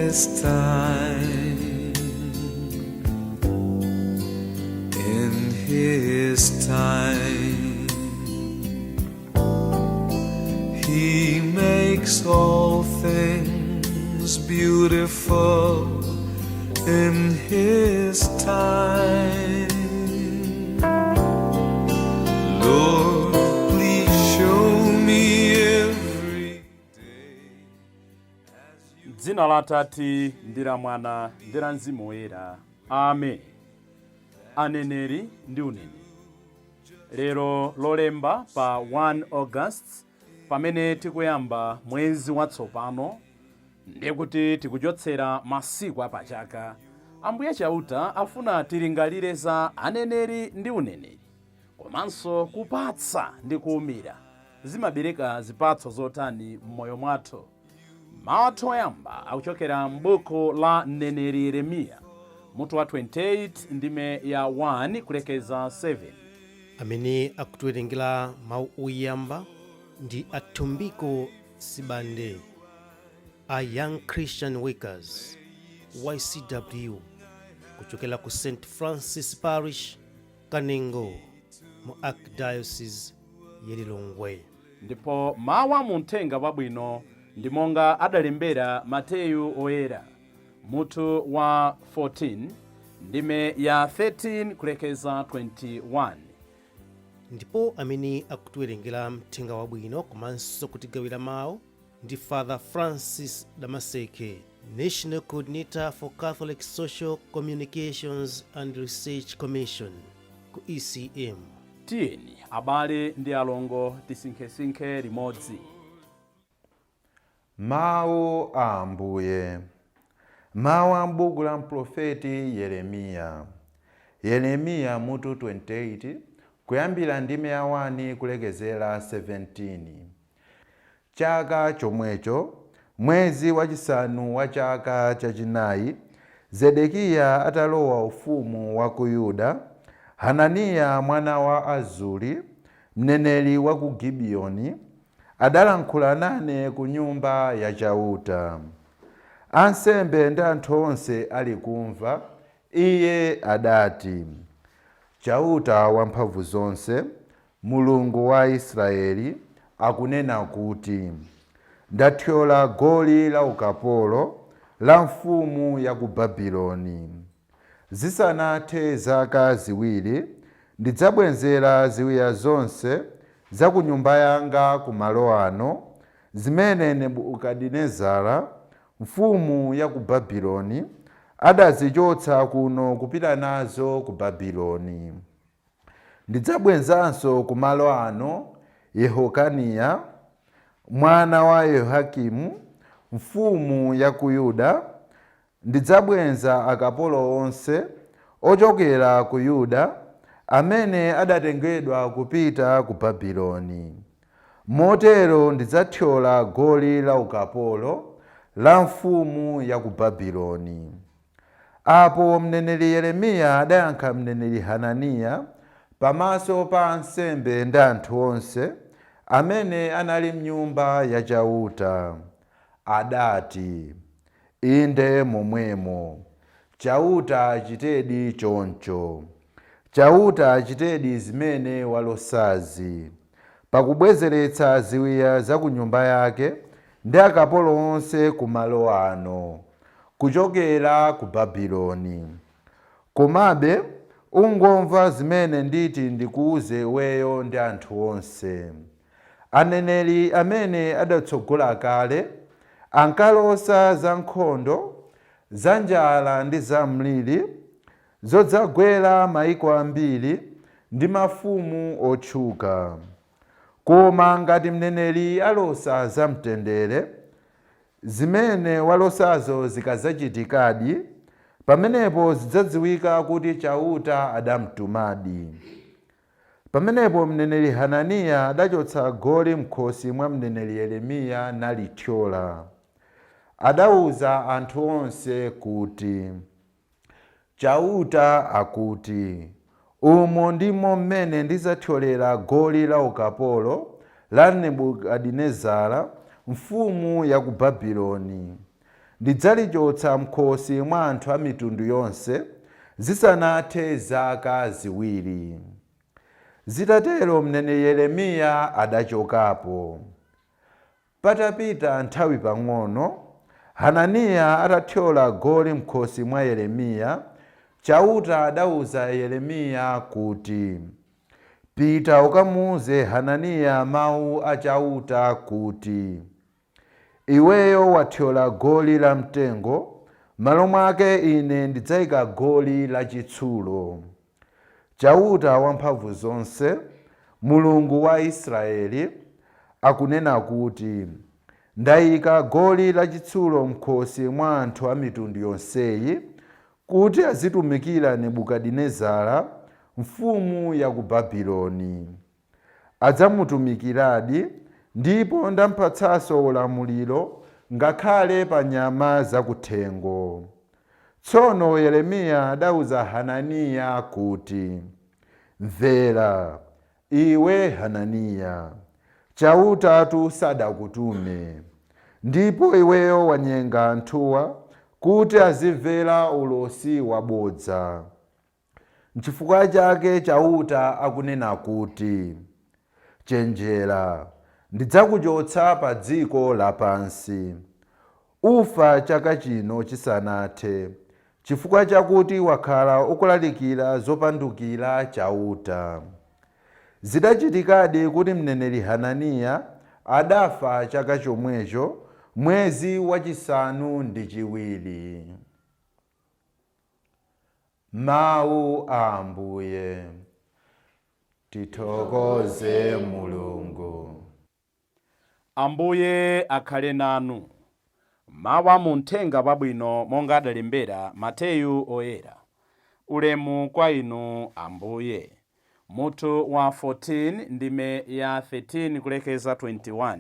His time. In His time, He makes all things beautiful in His time. Lord, please show me every day. Dzina la Atate ndi la Mwana ndi la Mzimu Woyera, amen. Aneneri ndi uneneri. Lero Lolemba pa 1 August, pamene tikuyamba mwezi watsopano, ndikuti tikuchotsera masiku apachaka, Ambuye Chauta afuna tilingalire za aneneri ndi uneneri, komanso kupatsa ndi kuwumira zimabereka zipatso zotani m'moyo mwathu. Mawu athu oyamba akuchokera m'buku la mneneri Yeremiya, mutu wa 28, ndime ya 1 kulekeza 7. Amene akutiwerengera mawu oyamba ndi Athumbiko Sibande a Young Christian Workers, YCW, kuchokera ku St Francis Parish, Kanengo, mu Archdiocese ya Lilongwe. Ndipo mawu a muthenga wabwino ndi monga adalembera Mateyu Oyera, mutu wa 14, ndime ya 13 kulekeza 21. Ndipo amene akutiwerengera mthenga wabwino komanso kutigawira mawu ndi Father Francis Damaseke, National Coordinator for Catholic Social Communications and Research Commission ku ECM. Tiyeni abale ndi alongo, tisinkhesinkhe limodzi. Mawu a Ambuye. Mawu a m'buku la mprofeti Yeremiya. Yeremiya mutu 28, kuyambira ndime ya 1 kulekezera 17. Chaka chomwecho, mwezi wachisanu wa chaka chachinayi Zedekiya atalowa ufumu wa ku Yuda, Hananiya mwana wa Azuri, mneneri wa ku Gibiyoni, adalankhula nane ku nyumba ya Chauta, ansembe ndi anthu onse ali kumva. Iye adati, "Chauta Wamphamvu zonse, Mulungu wa Israeli, akunena kuti, 'Ndathyola goli la ukapolo la mfumu ya ku Babuloni. Zisanathe zaka 2 ndidzabwezera ziwiya zonse za ku nyumba yanga ku malo ano, zimene Nebukadinezara mfumu ya ku Babuloni adazichotsa kuno kupita nazo ku Babuloni. Ndidzabwezanso ku malo ano Yehokaniya mwana wa Yehoyakimu, mfumu ya ku Yuda. Ndidzabweza akapolo onse ochokera ku Yuda amene adatengedwa kupita ku Babuloni. Motero ndidzathyola goli la ukapolo la mfumu ya ku Babuloni." Apo mneneri Yeremiya adayankha mneneri Hananiya pamaso pa ansembe ndi anthu onse amene anali mnyumba ya Chauta. Adati, "Inde momwemo, Chauta achitedi choncho. Chauta achitedi zimene walosazi, pakubwezeretsa ziwiya za ku nyumba yake ndi akapolo onse ku malo ano kuchokera ku Babuloni. Komabe ungomva zimene nditi ndikuuze iweyo ndi anthu onse. Aneneri amene adatsogola kale ankalosa za nkhondo, za njala ndi za mliri zodzagwera maiko ambiri ndi mafumu otchuka. Koma ngati mneneri alosa za mtendere, zimene walosazo zikadzachitikadi, pamenepo zidzadziwika kuti Chauta adamtumadi." Pamenepo mneneri Hananiya adachotsa goli m'khosi mwa mneneri Yeremiya nalithyola. Adauza anthu onse kuti, "Chauta akuti, 'Umo ndimo mmene ndidzathyolera goli la ukapolo la Nebukadinezara mfumu ya ku Babuloni. Ndidzalichotsa m'khosi mwa anthu a mitundu yonse, zisanathe zaka 2. Zitatero mneneri Yeremiya adachokapo. Patapita nthawi pang'ono, Hananiya atathyola goli m'khosi mwa Yeremiya, Chauta adauza Yeremiya kuti, Pita ukamuuze Hananiya mau a Chauta kuti, Iweyo wathyola goli lamtengo, m'malo mwake Ine ndidzaika goli lachitsulo. Chauta Wamphamvuzonse, Mulungu wa Israele, akunena kuti, Ndaika goli lachitsulo m'khosi mwa anthu a mitundu yonseyi, kuti azitumikira Nebukadinezara, mfumu ya ku Babiloni. Adzamutumikiradi, ndipo ndampatsanso ulamuliro ngakhale pa nyama zakuthengo. Tsono Yeremiya adauza Hananiya kuti, Mvera, iwe Hananiya. Chautatu sadakutume, ndipo iweyo wanyenga anthuwa kuti azimvera ulosi wabodza. Nchifukwa chake Chauta akunena kuti, Chenjera, ndidzakuchotsa pa dziko lapansi. Ufa chaka chino chisanathe, chifukwa chakuti wakhala ukulalikira zopandukira Chauta. Zidachitikadi kuti mneneri Hananiya adafa chaka chomwecho, mwezi wachisanu ndi chiwiri. Mawu a Ambuye. Tithokoze Mulungu. Ambuye akhale nanu. Mawu a mu Mthenga Wabwino monga adalembera Mateyu Oyera. Ulemu kwa inu Ambuye. Mutu wa 14 ndime ya 13 kulekeza 21.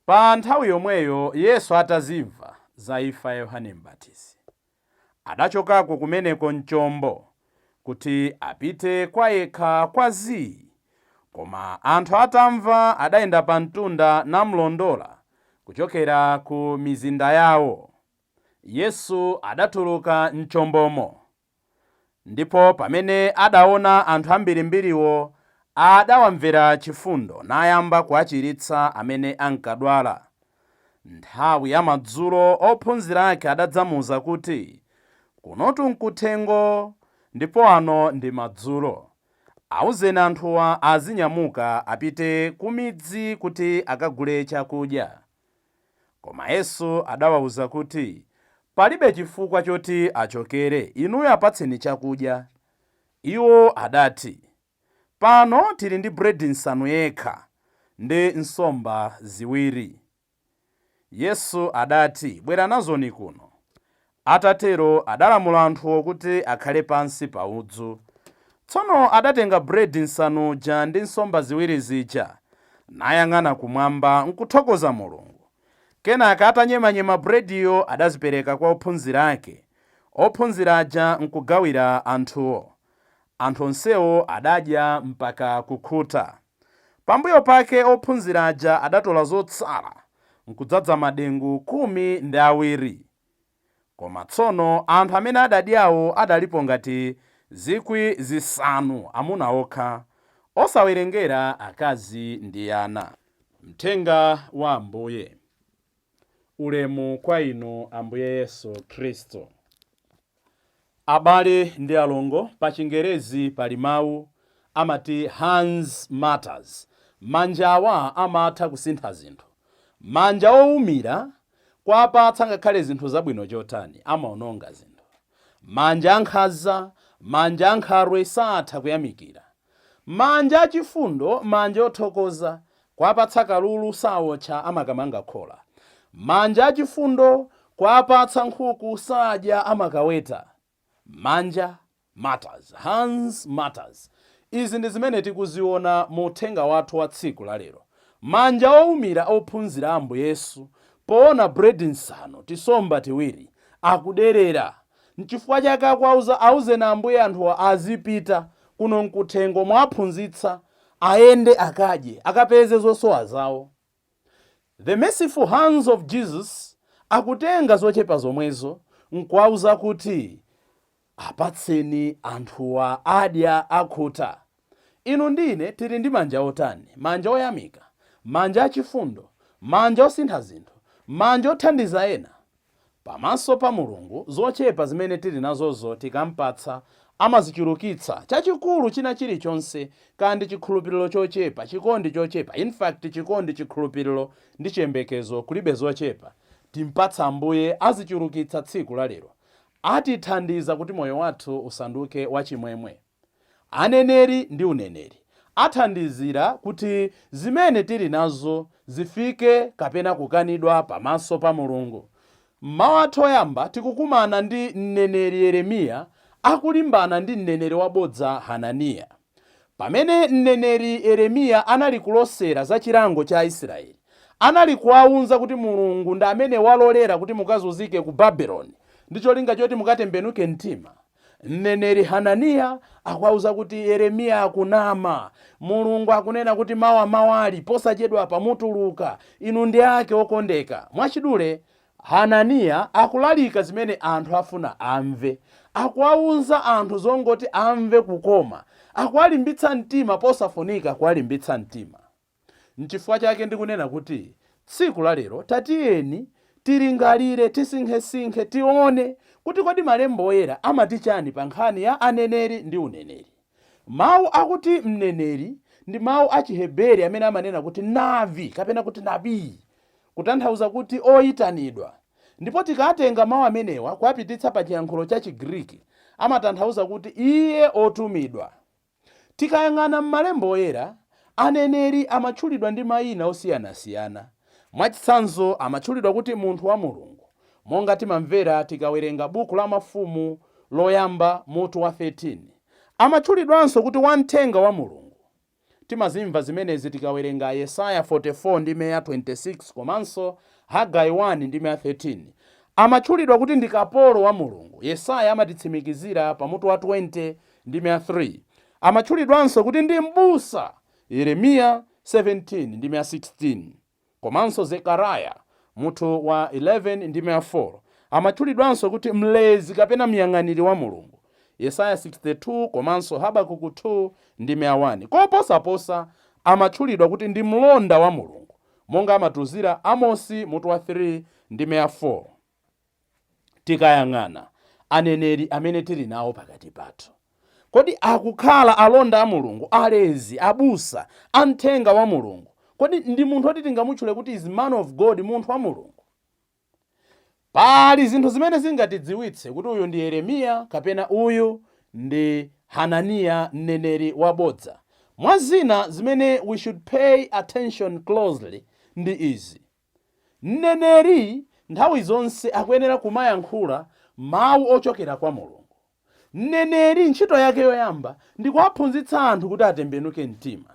Pa nthawi yomweyo Yesu atazimva za imfa ya Yohane Mbatizi, adachokako kumeneko m'chombo kuti apite kwa yekha kwa zii. Koma anthu atamva adayenda pa mtunda namlondola kuchokera ku mizinda yawo. Yesu adatuluka m'chombomo, ndipo pamene adaona anthu ambirimbiriwo, adawamvera chifundo nayamba kuwachiritsa amene ankadwala. Nthawi ya madzulo ophunzira ake adadzamuuza kuti, Kunotu nkuthengo, ndipo ano ndi madzulo. Auzeni anthuwa azinyamuka apite kumidzi kuti akagule chakudya. Koma Yesu adawauza kuti, Palibe chifukwa choti achokere, inuyo apatseni chakudya. Iwo adati, Pano tili ndi buledi nsanu yekha ndi nsomba ziwiri. Yesu adati, Bwera nazoni kuno. Atatero adalamula anthuwo kuti akhale pansi pa udzu. Tsono adatenga buledi nsanu uja ndi nsomba ziwiri zija, nayang'ana kumwamba nkuthokoza Mulungu. Kenaka atanyemanyema bulediyo adazipereka kwa ophunzira ake, ophunzira aja nkugawira anthuwo. Anthu onsewo adadya mpaka kukhuta. Pambuyo pake ophunzira aja adatola zotsala nkudzaza madengu 12. Koma tsono anthu amene adadyawo adalipo ngati 5,000 amuna okha, osawerengera akazi ndi ana. Mthenga wa Ambuye. Ulemu kwa inu Ambuye Yesu Khristu. Abale ndi alongo, pa chingerezi pali mawu amati hands matters. Manja awa amatha kusintha zinthu. Manja owumira kuwapatsa ngakhale zinthu zabwino chotani, amaononga zinthu. Manja ankhanza, manja ankhalwe satha kuyamikira. Manja achifundo, manja othokoza, kuwapatsa kalulu saotcha amakamanga khola. Manja achifundo, kuwapatsa nkhuku sadya amakaweta. Manja matters, hands matters. Izi ndi zimene tikuziona mu uthenga wathu wa tsiku la lero. Manja oumira ophunzira a Ambuye Yesu poona bread nsanu, tisomba tiwiri, akuderera. Nchifukwa chake akuwauza, auzeni Ambuye anthuwa azipita, kuno nkuthengo mwaphunzitsa, ayende akadye, akapeze zosowa zawo. The merciful hands of Jesus Akutenga zochepa zomwezo nkuwauza kuti apatseni anthuwa adya akhuta. Inu ndine tili ndi manja otani? Manja oyamika, manja achifundo, manja osintha zinthu, manja othandiza ena. Pamaso pa Mulungu zochepa zimene tili nazozo tikampatsa amazichulukitsa. Chachikulu china chilichonse kandi chikhulupiriro chochepa, chikondi chochepa, in fact chikondi, chikhulupiriro ndi chiyembekezo kulibe zochepa. Timpatsa Ambuye azichulukitsa tsiku la lero. Atithandiza kuti moyo wathu usanduke wachimwemwe. Aneneri ndi uneneri athandizira kuti zimene tili nazo zifike kapena kukanidwa pamaso pa Mulungu. Mmawu athu oyamba tikukumana ndi mneneri Yeremiya akulimbana ndi mneneri wabodza Hananiya. Pamene mneneri Yeremiya anali kulosera za chilango cha Aisraeli, anali kuwawuza kuti Mulungu ndi amene walolera kuti mukazunzike ku Babeloni ndi cholinga choti mukatembenuke mtima. Mneneri Hananiya akuwauza kuti Yeremiya akunama. Mulungu akunena kuti mawa mawali posachedwapa mutuluka, inu ndi ake okondeka. Mwachidule, Hananiya akulalika zimene anthu afuna amve. Akuwauza anthu zongoti amve kukoma. Akuwalimbitsa mtima posafunika kuwalimbitsa mtima. Nchifukwa chake ndikunena kuti tsiku la lero tatiyeni tilingalire, tisinkhesinkhe, tione kuti kodi malembo oyera amati chani pa nkhani ya aneneri ndi uneneri. Mawu akuti mneneri ndi mawu a Chiheberi amene amanena kuti navi kapena kuti nabii, kutanthauza kuti oyitanidwa. Ndipo tikatenga mawu amenewa kuwapititsa pa chiyankhulo cha Chigriki amatanthauza kuti iye otumidwa. Tikayang'ana m'malembo oyera, aneneri amatchulidwa ndi mayina osiyanasiyana. Mwachitsanzo amatchulidwa kuti munthu wa Mulungu, monga timamvera tikawerenga buku la Mafumu loyamba mutu wa 13. Amatchulidwanso kuti wamthenga wa Mulungu. Timazimva zimenezi tikawerenga Yesaya 44 ndime ya 26 komanso Hagai 1 ndime ya 13. Amatchulidwa kuti ndi kapolo wa Mulungu. Yesaya amatitsimikizira pa mutu wa 20 ndime ya 3. Amatchulidwanso kuti ndi m'busa. Yeremiya 17 ndime ya 16 komanso Zekariya mutu wa 11 ndime ya 4. Amatchulidwanso kuti mlezi kapena myang'aniri wa Mulungu. Yesaya 62 komanso Habakuku 2 ndime ya 1. Koposaposa amatchulidwa kuti ndi mlonda wa Mulungu, monga amatuzira Amosi mutu wa 3 ndime ya 4. Tikayang'ana aneneri amene tili nawo pakati pathu, kodi akukhala alonda a Mulungu, alezi, abusa, amthenga wa Mulungu? Kodi ndi munthu oti tingamutchule kuti is man of God, munthu wa Mulungu? Pali zinthu zimene zingatidziwitse kuti uyu ndi Yeremiya kapena uyu ndi Hananiya mneneri wabodza. Mwa zina zimene we should pay attention closely ndi izi. Mneneri nthawi zonse akuyenera kumayankhula mawu ochokera kwa Mulungu. Mneneri ntchito yake yoyamba ndi kuwaphunzitsa anthu kuti atembenuke mtima.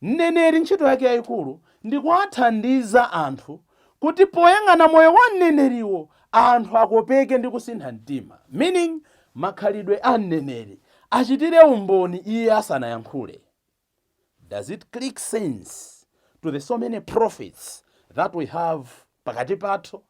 Mneneri ntchito yake yayikulu ndi kuwathandiza anthu kuti poyang'ana moyo wa mneneriwo anthu akopeke ndi kusintha mtima. Meaning makhalidwe a mneneri achitire umboni iye asanayankhule. Does it click sense to the so many prophets that we have pakati pathu?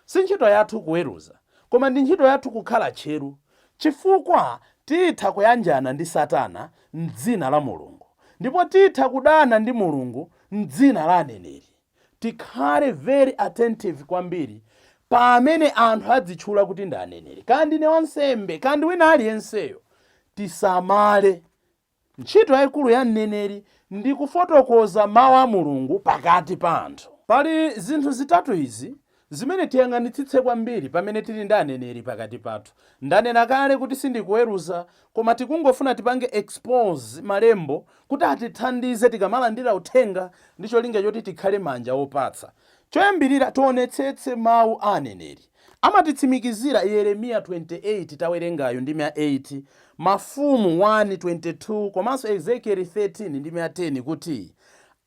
Si ntchito yathu kuweruza, koma ndi ntchito yathu kukhala tcheru, chifukwa titha kuyanjana ndi Satana m'dzina la Mulungu, ndipo titha kudana ndi Mulungu m'dzina la aneneri. Tikhale very attentive kwambiri pamene anthu adzitchula kuti ndi aneneri, kaya ndine wansembe, kaya ndi wina aliyenseyo, tisamale. Ntchito yayikulu ya mneneri ndi kufotokoza mawu a Mulungu pakati pa anthu. Pali zinthu zitatu izi zimene tiyang'anitsitse kwambiri pamene tili ndi aneneri pakati pathu. Ndanena kale kuti sindikuweruza, koma tikungofuna tipange expose malembo kuti atithandize tikamalandira uthenga ndi cholinga choti tikhale manja opatsa. Choyambirira, tionetsetse mawu a aneneri. Amatitsimikizira Yeremiya 28 tawerengayo ndime ya 8, Mafumu 1:22 komanso Ezekieli 13 ndime ya 10 kuti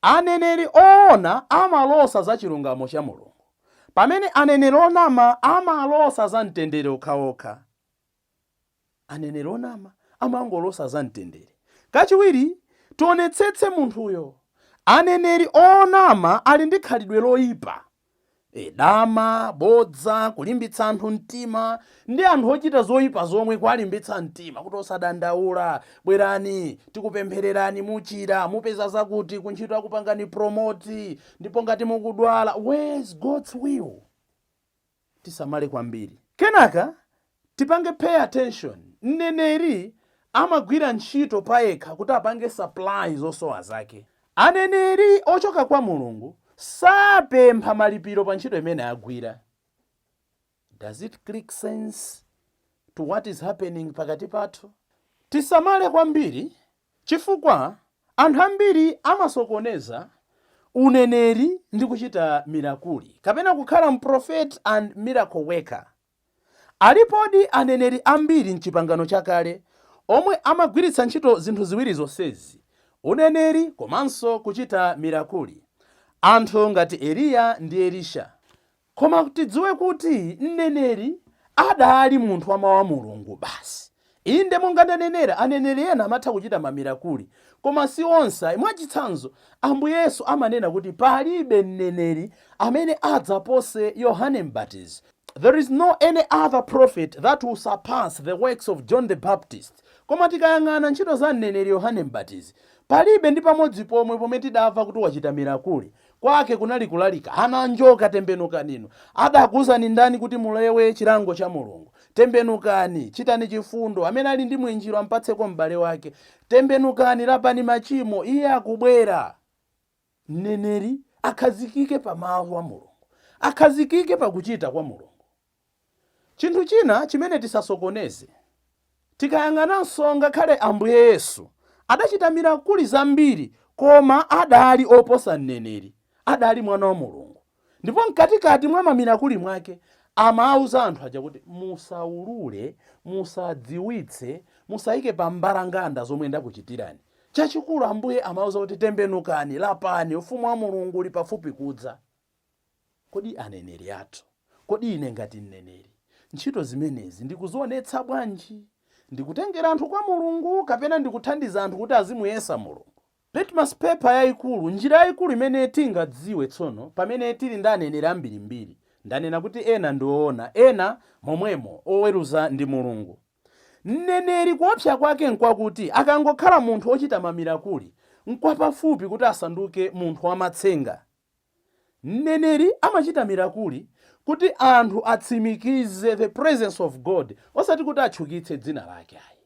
aneneri oona amalosa za chilungamo cha Mulungu, pamene aneneri onama amalosa za mtendere okhaokha. Aneneri onama amangolosa za mtendere. Kachiwiri, tionetsetse munthuyo. Aneneri onama ali ndi khalidwe loyipa. Dama, bodza, kulimbitsa anthu mtima ndi anthu ochita zoyipa zomwe kuwalimbitsa mtima kuti osadandaula, bwerani tikupemphererani, muchira, mupeza zakuti, kuntchito akupangani promote, ndipo ngati mukudwala. Where's God's will? Tisamale kwambiri. Kenaka tipange pay attention. Mneneri amagwira ntchito payekha kuti apange supply zosowa zake. Aneneri ochoka kwa Mulungu sapempha malipiro pa ntchito imene agwira. Does it click sense to what is happening pakati pathu? Tisamale kwambiri, chifukwa anthu ambiri amasokoneza uneneri ndi kuchita miracle, kapena kukhala prophet and miracle worker. Alipodi aneneri ambiri mchipangano chakale omwe amagwiritsa ntchito zinthu ziwiri zonsezi, uneneri komanso kuchita miracle, anthu ngati Eliya ndi Elisha. Koma tidziwe kuti mneneri adali munthu wa mawu a Mulungu basi. Inde, monga ndanenera, aneneri ena amatha kuchita ma miracle, koma si onse. Mwachitsanzo, Ambuye Yesu amanena kuti palibe mneneri amene adzapose Yohane Mbatizi. There is no any other prophet that will surpass the works of John the Baptist. Koma tikayang'ana ntchito za mneneri Yohane Mbatizi, palibe ndi pamodzi pomwe pomwe tidamva kuti wachita miracle. Kwake kunali kulalika: "Ana njoka, tembenukani inu. Adakuwuzani ndani kuti mulewe chilango cha Mulungu? Tembenukani, chitani chifundo. Amene ali ndi mwinjiro ampatseko m'bale wake. Tembenukani, lapani machimo, iye akubwera." Mneneri akhazikike pa mawu a Mulungu, akhazikike pakuchita kwa Mulungu. Chinthu china chimene tisasokoneze, tikayang'ananso ngakhale Ambuye Yesu adachita miracle zambiri, koma adali oposa mneneri, adali mwana wa Mulungu. Ndipo mkatikati mwa ma miracle mwake amawuza anthu aja kuti musaulule, musadziwitse, musayike pa mbalanganda zomwe ndakuchitirani. Chachikulu Ambuye amawuza kuti tembenukani, lapani, ufumu wa Mulungu uli pafupi kudza. Kodi aneneri athu, kodi ine ngati mneneri, ntchito zimenezi ndikuzionetsa bwanji? Ndikutengera anthu kwa Mulungu, kapena ndikuthandiza anthu kuti azimuyesa Mulungu? Litmus paper yayikulu, njira yayikulu imene tingadziwe tsono pamene tili ndi aneneri ambirimbiri, ndanena kuti ena ndi oona, ena momwemo, oweruza ndi Mulungu. Mneneri kuopsa kwake nkwakuti akangokhala munthu ochita ma miracle, nkwapafupi kuti asanduke munthu wamatsenga. Mneneri amachita miracle kuti anthu atsimikize the presence of God, osati kuti atchukitse dzina lake ayi.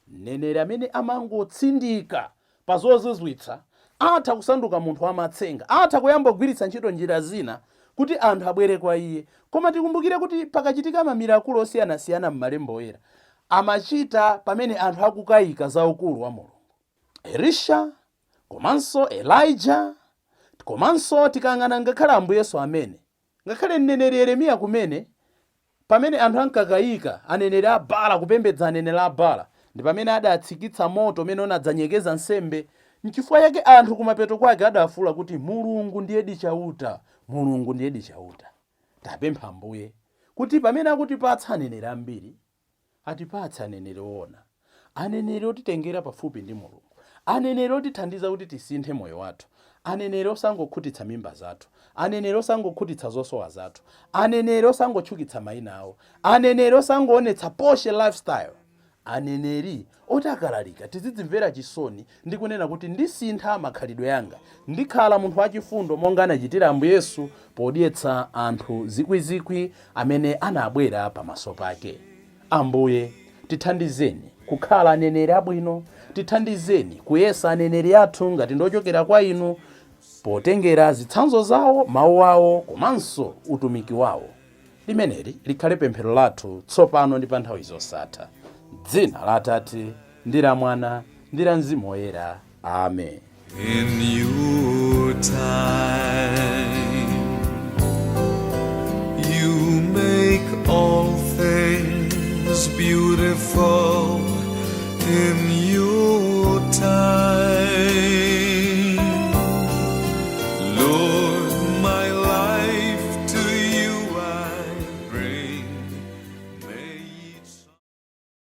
Mneneri amene amangotsindika pa zozizwitsa atha kusanduka munthu wamatsenga, atha kuyamba kugwiritsa ntchito njira zina kuti anthu abwere kwa iye. Koma tikumbukire kuti pakachitika ma miracle osiyanasiyana m'malemba oyera, amachita pamene anthu akukayika za ukulu wa Mulungu. Elisha komanso Elijah, komanso tikayang'ana ngakhale Ambuye Yesu amene, ngakhale mneneri Yeremiya kumene, pamene anthu ankakayika aneneri a Baala, kupembedza aneneri a Baala, ndi pamene adatsikitsa moto umene unadzanyekeza nsembe. Nchifukwa chake anthu kumapeto kwake adafuula kuti Mulungu ndiye Chauta, Mulungu ndiye Chauta. Tapempha Ambuye kuti pamene akutipatsa aneneri ambiri, atipatse aneneri oona, aneneri otitengera pafupi ndi Mulungu, aneneri otithandiza kuti tisinthe moyo wathu, aneneri osangokhutitsa mimba zathu, aneneri osangokhutitsa zosowa zathu, aneneri osangotchukitsa mayina awo, aneneri osangoonetsa posh lifestyle, aneneri oti akalalika tizidzimvera chisoni ndi kunena kuti ndisintha makhalidwe anga, ndikhala munthu wachifundo, monga anachitira Ambuye Yesu podyetsa anthu zikwizikwi amene anabwera pamaso pake. Ambuye, tithandizeni kukhala aneneri abwino. Tithandizeni kuyesa aneneri athu ngati ndochokera kwa inu, potengera zitsanzo zawo, mawu awo komanso utumiki wawo. Limeneli likhale pemphero lathu tsopano ndi pa nthawi zosatha. Dzina la Atate ndi la Mwana ndi la Mzimu Woyera, amen. In your time, you make all things beautiful in your time.